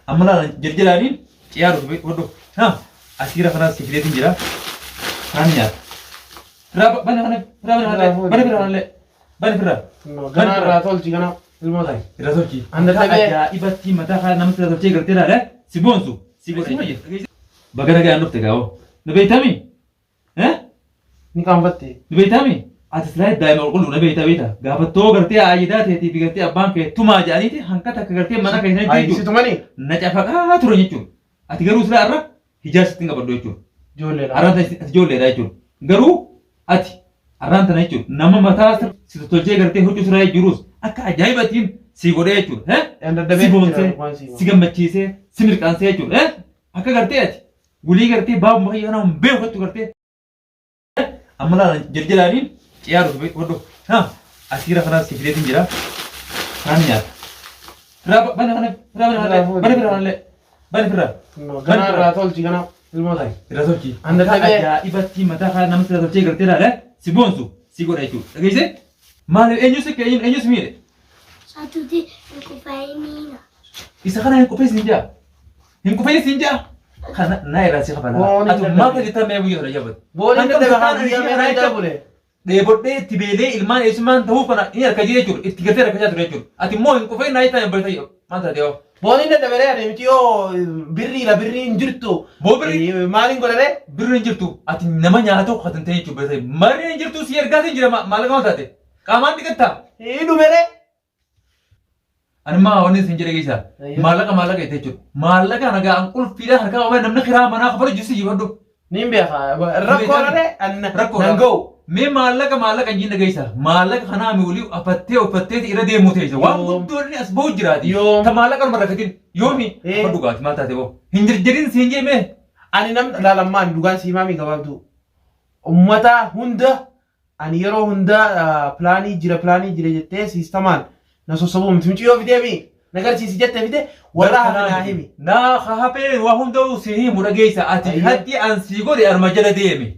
Amma laala jajjalaaniin ciyaa dhufe hodhu. Ha asiira kanaas si fideetiin jira. Kanaan nyaata. Firaa bani kana firaa bani kana bani firaa kanallee bani firaa. Ganaa irraa tolchi ganaa ilmoo ta'e. Irra tolchi. An dadhabee. Ajaa'ibatti mataa kana namatti irra tolchee gartee laala si boonsu si godha. Baga nagaan dhufte gaa'oo. Na beektamii? Eh? Ni qaanfatte. Ni beektaami? Ati silaa daa'ima qulqulluu na beekta beekta. Gaafattoo gartee ayyidaa teetii fi gartee abbaan kee tumaa jedhaniiti hanqa takka gartee mana keessanitti Ayi jechuudha. si tumanii? Na cafaqaa turan jechuudha. Ati garuu silaa irra hijaasa sitti hin qabaddu jechuudha. Ijoolleedha. Arraan tana ati ijoolleedha jechuudha. Garuu ati arraan tana jechuudha nama mataa si tottolchee gartee huccuu sirraa jirus akka ajaa'ibatiin si godhee jechuudha. Eh? An dadhabee Si boonsee, jira waan si si gammachiisee, si mirqaansee jechuudha. Eh? Akka gartee ati Wulii gartee baabuma kiyya kana hin beeku jettu gartee. Amma laala jajjalaaniin ciyaa dhufe hodhu. Ha asiira kanaas si fideetiin jira. Kanaan nyaata. Firaa bani kana firaa bani kana bani firaa kanallee bani firaa. Ganaa irraa tolchi ganaa ilmoo ta'e. Irra tolchi. An dadhabee. Ajaa'ibatti mataa kana namatti irra tolchee gartee laala si boonsu si godha jechuudha. Dhageessee? Maali eenyu si eenyu si miidhe? Satuti hin qufaa'iniina. Isa kana hin qufeessin hin jaa. Hin qufeessin siin jaa. Kana na irraa si kafala. Booni Ati dadhabe. maal tajaajilta mee guyyaa sana jabate. Booni Hanga dadhabe haa bishaan guyyaa ishee meeqa kanaa jala jecha bule. dheebodhee itti beelee ilmaan eessummaan ta'uu kana inni harka jira jechuudha. Itti gartee rakkachaa ture jechuudha. Ati immoo hin qufeen naa jettaa hin barta maal taate yoo. Booni dadhabe ree ani miti yoo birriidha birrii hin jirtu. Boo birrii Maaliin godhare? birri hin jirtu ati nama nyaata tokko kan ta'e jechuudha. Marri hin jirtu si ergaatiin jira maallaqa maal taate? Qaamaan dhiqattaa? Hidhume ree. Ani maa wanni isin jedhe keessa Ayyo. maallaqa maallaqa jette jechuudha. Maallaqa nagaa an qulfiidhaan harkaa qabamee namni kiraa manaa kafalu jirsi jifadhu. Niin beeka. Rakkoo ree Rakkoo nan ga'u. Mee maallaqa maallaqa hin jinne keessa maallaqa kanaa mi olii afattee uffattee irra deemuu teessa. Waan Yoom. guddoo inni as bahu jiraati. Yoom. Ta maallaqa numa rakkatin yoomi Eh. afadhu gaati maal taate boo. Hin jirjirin siin jee mee. Ani nam laalammaan dhugaan siimaa mi gabaabduu. Ummata hunda Ani yeroo hunda pilaanii jira pilaanii jira jettee siistamaan na sossobuu miti. Mucayyoo fidee mi na garsiisi jette fide warra hafe naa himi. Naa hafee waa hunda'uu si himu dhageessa ati Ayyee. haddi an sii godhe arma jala deemi.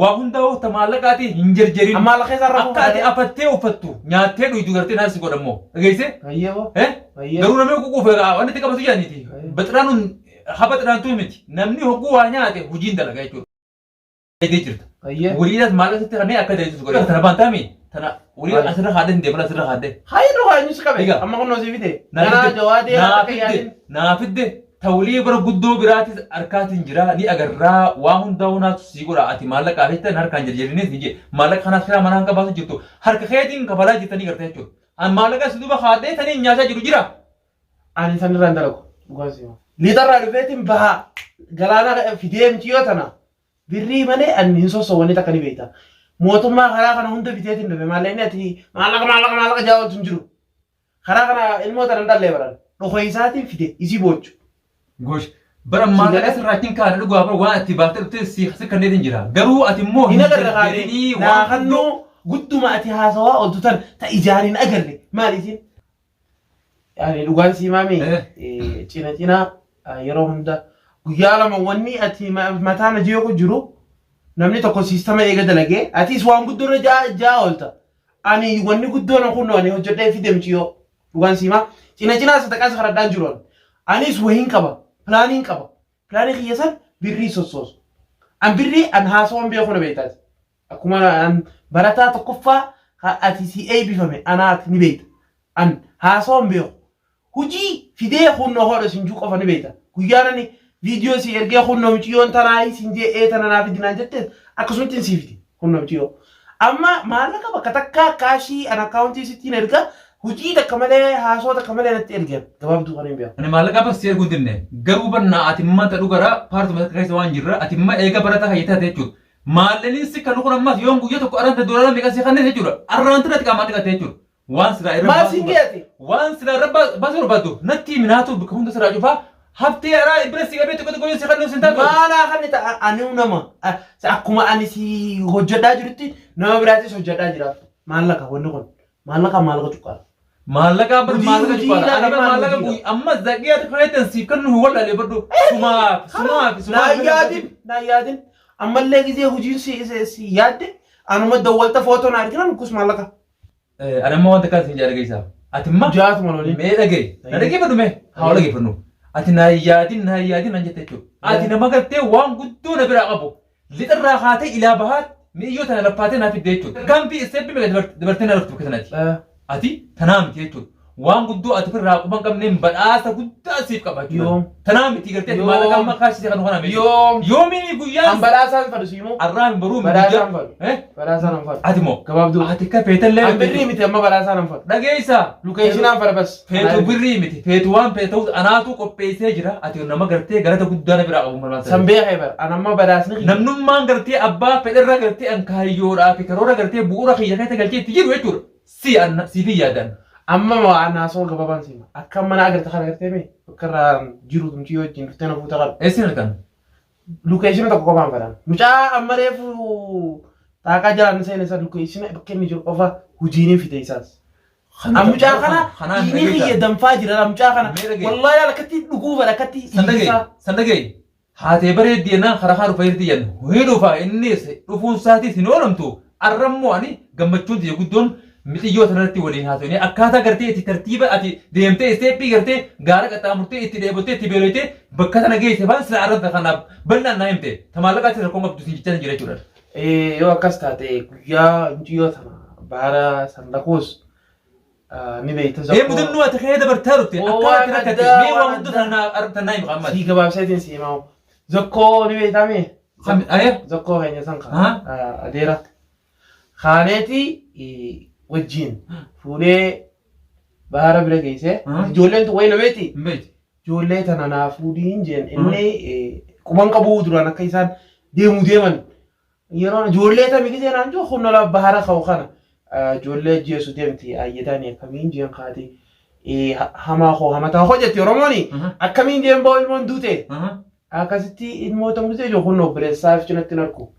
Waa hunda'uu ta maallaqaati hin jarjarin. Amma maallaqa keessaa rafuu Akka ati fedha. afattee uffattu nyaattee dhuydu gartee naan si godha immoo. Dhageesse? Ayyee boo. Eh? Ayyee. Garuu namni ququufe waan itti qabatu jaaniiti. Ayyee. Baxiraanuun haba xiraantuu miti. Namni hogguu waa nyaate hojiin dalaga jechuudha. Dalaydee jirta. Ayyee. Waliidhaas maallaqa sitti kanneen akka dalaytu si godhe. Tana baantaami tana walii Maali? asirra haadde hin deemala asirra haadde. Hayi dhugaa eenyu si qabe? Egaa. Amma kunnoo si fide. Naa Ganaa fidde. jawaadee Naa akka fidde. yaadin. Naa fidde. Ta walii bara guddoo biraatis harkaatiin jira ni agarraa waa hundaa hunaatu sii godha ati maallaqa afettan harkaan jarjariniis ni jee maallaqa kanaas kiraa manaa hanga baasu jirtu harka keetiin kafalaa jirtanii gartee jechuudha. An maallaqa si duuba haadhee taniin nyaataa jiru jira. Ani san irraa hin dalagu. Dhugaa si hima. Lixarraa dhufeetiin baha galaana fidee miciyoo tana Birrii malee ani hin sossobu wanni takka ni beekta. Mootummaa karaa kana hunda biteetiin dhufe maallaqni ati maallaqa maallaqa maallaqa jaa ooltu hin jiru. Karaa kana ilmoo tana hin dhallee baran. Dhokoo isaatiin fide isii boochu. Gosh. Bara maallaqa sirraa achiin kaane dhugaa bara waan ati baaftee dhuftee si si kanneetiin jira. Garuu ati immoo Hin agarre kaane jarjarinii naa waan kannuu gudduma ati haasawaa ooltu tan ta ijaan hin agarre maal isiin? Ani dhugaan sii maami cina cina yeroo hunda guyyaa lama wanni ati mataa na jeequ jiru namni tokko siistama eega dalagee atis waan guddoo irra jaa jaa oolta. Ani wanni guddoo na kunno ani hojjedhee fide miciyoo dhugaan sii maa cina cinaa sadaqaa si kadhadhaan jiru ani. Anis wahiin qaba pilaaniin qaba pilaanii kiyya san birrii sossoosu. An birrii an haasawaan beeku na beektaati. Akkuma an barataa tokkoffaa ka ati si eeybifame anaati ni beeyta. An haasawa hin beeku. Hujii fidee kunnoo hodha sin juu qofa ni beeyta. Guyyaan ani viidiyoo si ergee kunnoo miciyyoon tanaayi sin jee ee tana naa fidi naan jette akkasumatti sii fidi kunnoo miciyyoo. Amma maallaqa bakka takkaa kaashii an akkaawuntii sittiin erga hujii takka malee haasoo takka malee natti ergan gabaabduu kan hin beeku. Ani maallaqa bar si erguu hin dinne. Garuu bar naa ati mata dhugara paartuma takka keessa waan jirra ati imma eega barataa hayyataa ta'e jechuudha. Maallaniin si kanu kun ammas yoon guyyaa tokko arranta doolaara meeqa si kanne jechuudha. Arraanta natti qaamaan dhiqatte jechuudha. Waan silaa irra Maal baasuu siin bar- geeti? waan silaa irra baasuu barbaaddu natti himi naatu bakka hunda sirraa cufaa haftee araa bira si qabee tokko tokko yoo si kannu sin taatu. Maalaa kan ta'a ani nama akkuma ani si hojjedhaa jirutti nama biraatis hojjedhaa jira. Maallaqa wanni kun maallaqa maallaqa cuqqaala. Maallaqa bar Hojii- maallaqa hojii cuqqaala. Ani bar ilaalaa maallaqa hojiidha. guyyaa amma zaqii ati fayyaddan siif kannu hin wallaalee badhu. Sumaaf sumaaf sumaaf. Naan yaadin naan yaadin ammallee gizee hojiin si si- si yaadde anuma dawwalta footoo na arginan kus maallaqa. Ani amma wanta akkas hin jaala geessaa. Ati imma Jaatuma lolii. mee dhaga'i. Na dhaggeeffadhu mee. Haa wal dhaggeeffannu. Ati naa hin yaadin naa hin yaadin naan jette jechuudha. Ati nama gartee waan guddoo na biraa qabu lixarraa kaatee ilaa bahaatti mi'iyyoo tana laffaatee naa fidde jechuudha. Tarkaanfii isteeppii meeqa dabartee naa dhufte bakka sanatti. Ati tanaa miti jechuudha. Waan guddoo ati ofirraa quba hin qabneen badhaasa guddaa siif qaba jechuudha. Yoom? Tanaa miti gartee ati Yoom? maallaqa amma kaasisee kan kana miti. Yoom? Yoomiin guyyaan An badhaasaan fadhu siimuu. arraa hin baruu Badhaasaan fadhu. Eh? Badhaasaan an fadhu. Ati moo? Gabaabduu. Ati akka feetallee An birrii miti amma badhaasaan an fadhu. Dhageessaa. Lukeeshinaan fadha bas. Feetu birrii miti. Feetu waan feete ta'us anaatu qopheessee jira. Ati nama gartee galata guddaa na biraa qabu malaan San beekee bara. An amma badhaasni kiyya. Namnummaan gartee abbaa fedherra gartee an kaayyoodhaa fi karoora gartee bu'uura kiyya keessa galchee itti jiru jechuudha. Si an siifin yaadan. Amma waan haasawaa gabaabaan siima. Akka mana agarta kana agartee mee bakka irraa jiru tumti yoo wajjin dhuftee na fuuta qaba. Eessin halkan? Lukeeshina tokko qofaan fedhan. Mucaa amma reefu xaaqaa jalaan seene isa lukeeshina bakka inni jiru qofa hojiin fite isaas. Mucaa kana inni kiyya danfaa jira mucaa kana. Mee dhaga'i. Wallaahi laala akkatti dhuguu fedha akkatti San dhaga'i. dhiisaa. San dhaga'i. Haatee bareeddii jennaan karaa kaa dhufa jirti jennu. Hin dhufa innis dhufuun isaatis hin oolamtu. Arrammoo ani gammachuun tiyya guddoon mixiyyoo sanarratti waliin haasofne akkaataa gartee itti tartiiba ati deemtee isteeppii gartee gaara qaxxaamurtee itti dheebottee itti beeloytee bakka tana geesse faan sila arranta kanaaf bal'inaan naa himte ta maallaqaatti rakkoon qabdu siin jechaa jira jechuudha. Yoo akkas taate guyyaa mucayyoo tana baara san lakuus ni beekta Ee zakkoo. mudannoo ati kee dabartaa turte Oo, akka waan ati rakkatte addaa, mee waan waan guddoo addaa. tana tanaa hima ammas. Sii gabaabseetiin sii himaa. Zakkoo ni beektaa mee? Ayya. Zakkoo keenya san Haa? kaa adeera. Kaaneeti wajjin fuudhee baara bira geessee Haa? ijoolleen tun wayii na beekti. Hin beektu. Ijoollee tana naa fuudhiin jeen inni quban qabuu duraan akka isaan deemuu deeman Yeroo ijoollee tami gisee naan jiru humna lafa bahara ka'u kana ijoollee ajjeesu deemti ayyataani akkamiin jeen kaate hamaa koo hamataa koo jetti Oromooni akkamiin jeen ba'u ilmoon duute akkasitti ilmoo tam gisee jiru kun obboleessaa fi cinatti hin argu.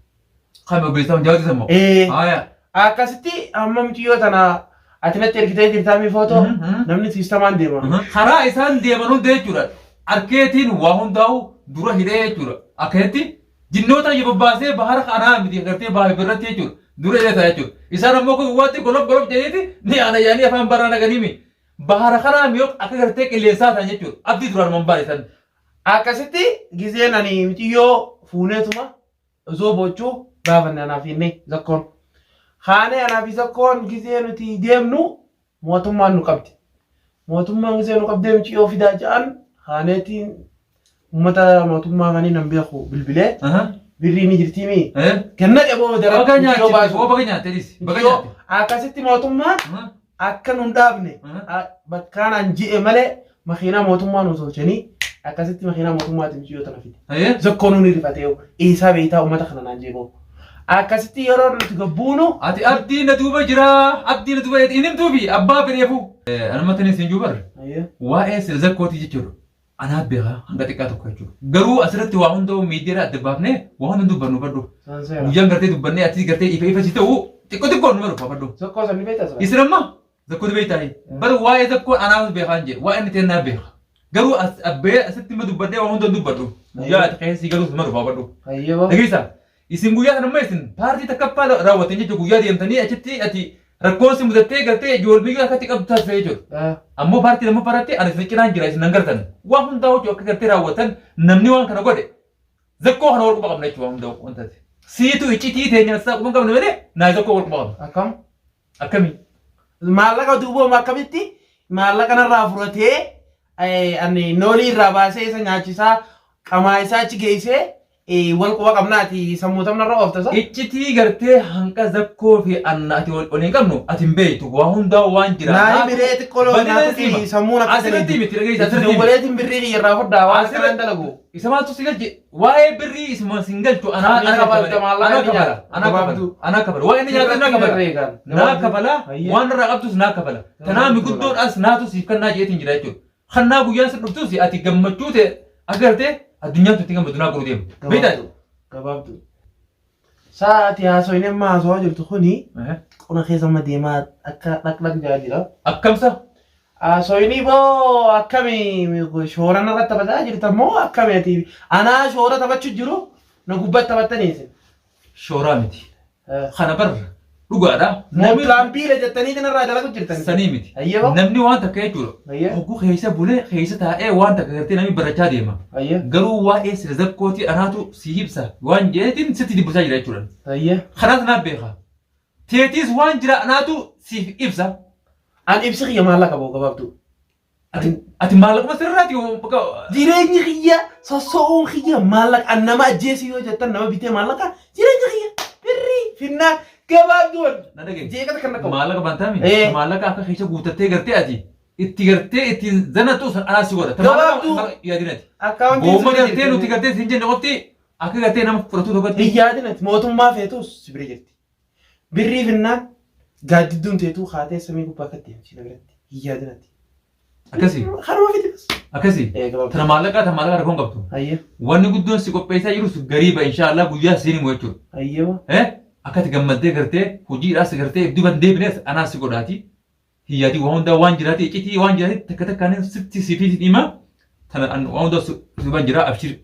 Kan obboleessaa jaawatu sammoo. Ee Haaya. akkasitti amma mucayyoo tana ati natti ergitee jirtaa mi footoo namni siistamaan deema. Karaa isaan deeman hunda jechuudha. Arkeetiin waa hundaa'u dura hidhee jechuudha. Akkasitti Jinnoota ija bobbaasee bahara kanaa miti gartee baha birratti jechuudha. Dura hidhata jechuudha. Isaan ammoo kun waatti golof golof jedhaniiti ni aana yaanii afaan baraa naqanii mi. Bahara kanaa miyoo akka gartee qilleensaa ta'an jechuudha. Abdii duraan man baane san. Akkasitti gizeen ani miciyyoo fuuneetuma osoo bochuu baafanne anaaf inni zakkoon. Haanee anaaf zakkoon gizee nuti deemnu mootummaan nu qabdi. Mootummaan gizee nu qabdee miciyyoo fidaa jedhan haaneetiin uummata mootummaa kanii nan beeku bilbilee birrii ni jirtii mii. Kenna dhaboo dara Baga miciyyoo nyaatte baasu. boo baga nyaatte dhis. Baga Miciyyoo nyaatte. akkasitti mootummaan akka nun dhaabne bakkaanaan ji'e malee makiinaa mootummaa nu tolchanii akkasitti makiinaa mootummaatiin miciyyoo tana fide. Zokkoo nuun rifatee eessaa beektaa uummata kana naan jeeboo. Akkasitti yeroo nuti gabbuunu Ati abdii na duuba jira abdii na duuba hin himtuufi abbaa fedheefu. Anuma tani siin juubar waa'ee sila zakkootii jechuudha. Anaa beekaa hanga xiqqaa tokko jechuudha. Garuu asirratti waa hunda miidiyaa adda baafnee waa hunda dubbannu badhu. Guyyaan gartee dubbannee ati gartee ifa ifa si ta'u xiqqoo xiqqoo numa dhufa badhu. Zokkoo san ni beektaa sila? Isin amma zakkoo beektaa bar waa'ee zakkoo anaaf beekaan jedhe waa'ee inni ta'e beeka. Garuu as abbee asitti ma dubbadhee waa hunda dubbadhu. Guyyaa ati keessa si galuus numa dhufa badhu. Hayyee Dhageessaa isin guyyaa sana amma isin paartii takkaffaa raawwattan jechuudha guyyaa deemtanii achitti ati rakkoon si mudattee gartee ijoollee akkatti qabdu taasise jechuudha. Ammoo paartii lammaffaa irratti ani isin cinaan jira isin nan gartan. Waan hundaa hojii akka gartee raawwatan namni waan kana godhe zakkoo kana wal quba qabna jechuudha waan hundaa wanta ta'e. Siitu iccitii teenya isaa quba hin qabne malee naa zakkoo wal quba qabna. Akkam? Akkamii? Maallaqa duubooma akkamitti maallaqa narraa fudhatee ani noolii irraa baasee isa nyaachisaa qamaa isaa achi geessee wal quba qabnaati sammuu tamnarra oofta sa. Iccitii gartee hanqa zakkoo fi anna ati wal hin qabnu ati hin beektu waa hundaa waan jira. Naa himi ree xiqqoo loo Badina naa siima. tuqi sammuun akka Asirratti miti dhageessa asirratti miti. Dawwaleetiin birrii kiyya irraa fudhaa waan Asirratti- akkanaan dalagu. Isa maaltu si galche waa'ee birrii isuma sin galchu anaa Ni anaa kabalta kafala maallaqa anaa ni kafala nyaata. anaa kafala Gabaabduu. anaa kafala waa'ee inni nyaatu naa kafala Reegaan. naa kafala Hayyee. waan irraa qabtus naa kafala tanaa mi guddoodhaas naatu siif kannaa jeetiin jira jechuudha. Kannaa guyyaan si dhuftus ati gammachuu ta'e agartee addunyaan tutti gammadu naa godhu deema. Beektaa? Gabaabduu. Gabaabduu. Sa'aatii haasoyni amma haasawaa jirtu kuni qona keessa amma deemaa akka dhaq dhaq jaa jira. Akkamsa? Haasoyni boo akkami shoora narra taphataa jirta moo akkami ati anaa shoora taphachuu jiru na gubbatti taphattanii isin. Shooraa miti. Kana bar Dhugaadha. Moo Namni pilaan biila jettanii kanarraa dalagu jirtan. sanii miti. Hayyee boo. Namni waan takka jechuudha. Hayyee. Hogguu keessa bulee keessa taa'ee waan takka gartee namni barachaa deema. Hayyee. Garuu waa'ee sira zakkootii anaatu si ibsa waan jedheetiin sitti dubbisaa jira jechuudha. Hayyee. Kanaas naaf beeka. Teetiis waan jira anaatu siif ibsa. An ibsi kiyya maallaqa boo gabaabduu. Ati ati maallaquma sirraati bakka Jireenyi kiyya sosso'uun kiyya maallaqa an nama ajjeesii yoo jettan nama bitee maallaqa jireenyi kiyya birrii finnaa gabaabduu na dhagaye. jeeqata kan qabu. Maallaqa bantaami. Eh. Maallaqa akka keessa guutattee gartee ati itti gartee ittiin zanattu san anaa si godha. Ta Gabaabduu. maallaqa yaadinati. Akkaawuntiin Gooma gartee nuti gartee siin jenne qofti akka gartee nama fudhatu tokkotti. Hin yaadinati mootummaa feetus si bira jirti. Birrii finnaan gaaddidduun teetuu kaatee samii gubbaa akka deemti na biratti hin yaadinati. Akkasii. Haruma fiti bas. Akkasii. Ee gabaabduu. Tana maallaqaa tana maallaqaa rakkoon qabdu. Hayyee. Wanni guddoon si qopheessaa jirus gariiba inshaallah guyyaa siin himu jechuudha. Hayyee. Eh? Akka ati gammaddee gartee hojiidhaas gartee iddoo ban deebinees anaa si godhaati. Hin yaadii waan hundaa waan jiraati iccitii waan jiraati takka takkaan sitti sifiitiin hima. Tana an waan hundaa si ban jira abshir.